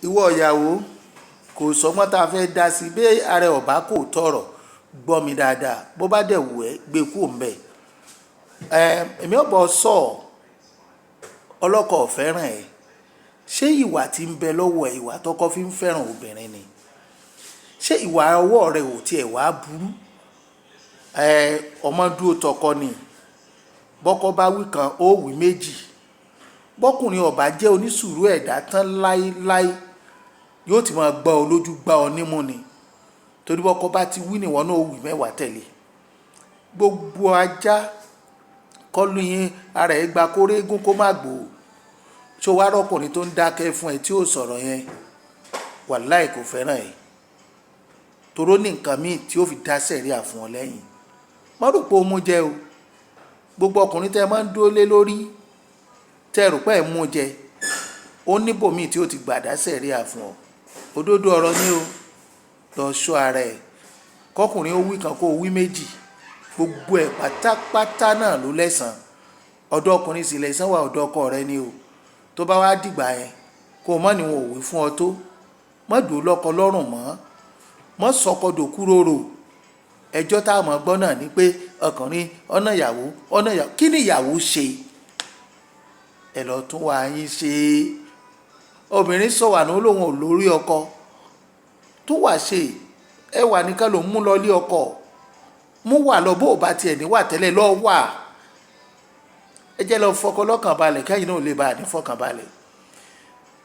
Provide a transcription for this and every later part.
Ìwọ ìyàwó, kò sọgbọ́n tá a fẹ́ dá sí bí ara ẹ̀ ọ̀bá kò tọrọ. Gbọ́ mi dáadáa, bó bá dẹ̀ wù ẹ́, gbé kúrò ńbẹ̀. Èmi ò bọ́ sọ ọlọ́kọ ò fẹ́ràn ẹ. Ṣé ìwà tí ń bẹ lọ́wọ́ ẹ, ìwà tọkọ fi ń fẹ́ràn obìnrin ni? Ṣé ìwà ọwọ́ rẹ ò tí ẹ̀ wá burú? Ọmọ dúró tọkọ ni. Bọ́kọ bá wí kan, ó wí méjì. Bọ́kùnrin ò bá jẹ́ onísùúrù ẹ̀dá tán láíláí, yóò ti máa gbá ọ lójú, gbá ọ nímú ni. Torí bọ́kọ bá ti wí, níwọ̀n náà ó wí mẹ́wàá tẹ̀lé. Gbogbo ajá kọ́ ní ara ẹ gba kó régún kó má gbó. Ṣé o wá rọ́kùnrin tó ń dákẹ́ fún ẹ tí ó sọ̀rọ̀ yẹn? Wàláì kò fẹ́ràn ẹ. Torí ó ní nǹkan míì tí ó fi dá sẹ̀ríà fún ọ lẹ́yìn. Má rò pé o mú jẹ o. Gbogbo ọkùnrin tí ẹ máa ń dúró lé lórí, tí ẹ rò pé ẹ mú jẹ, ó ní ibòmíì tí ó ti gbà dá sẹ̀ríà fún ọ. Òdodo ọ̀rọ̀ ni o. Lọ ṣọ́ ara ẹ. Kọ́kùnrin ó wí kan kó wí méjì. Gbogbo ẹ̀ pátápátá náà ló lẹ́san. Ọ̀dọ̀ ọkùnrin sì lẹ́san wà, ọ̀dọ̀ ọkọ rẹ ni o. Tó bá wá dìgbà yẹn, kó mọ̀ ní wọn ò wí fún ọ tó. Má dùn lọ́kọ lọ́rùn mọ́. Má sọkọ dòkúròrò. Ẹjọ́ tá a mọ̀ gbọ́ náà ni pé ọkùnrin ọ̀nà ìyàwó, ọ̀nà ìyàwó. Kí ni ìyàwó ṣe? Ẹ lọ tún wá yín ṣe. Obìnrin sọ wà ní olóhùn ò lórí ọkọ. Tó wà ṣe, ẹwà nìkan ló ń mú lọ ilé ọkọ. Mú wà lọ bó bá ti ẹ̀ ní wà tẹ́lẹ̀ lọ wà. Ẹ jẹ́ lọ fọkọ lọ́kàn balẹ̀ kẹ́yìn náà lè bá a ní fọkàn balẹ̀.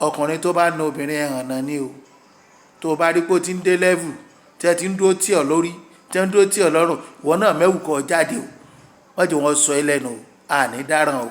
Ọkùnrin tó bá na obìnrin ẹ̀hàn náà ni o. Tó bá rí pé ó ti ń dé level tí ẹ ti ń dúró tì ọ́ lórí, tí ẹ ń dúró tì ọ́ lọ́rùn, ìwọ náà mẹ́wù kọ jáde o. Má jẹ́ wọ́n sọ ẹ́ lẹ́nu o. A ní dáràn o.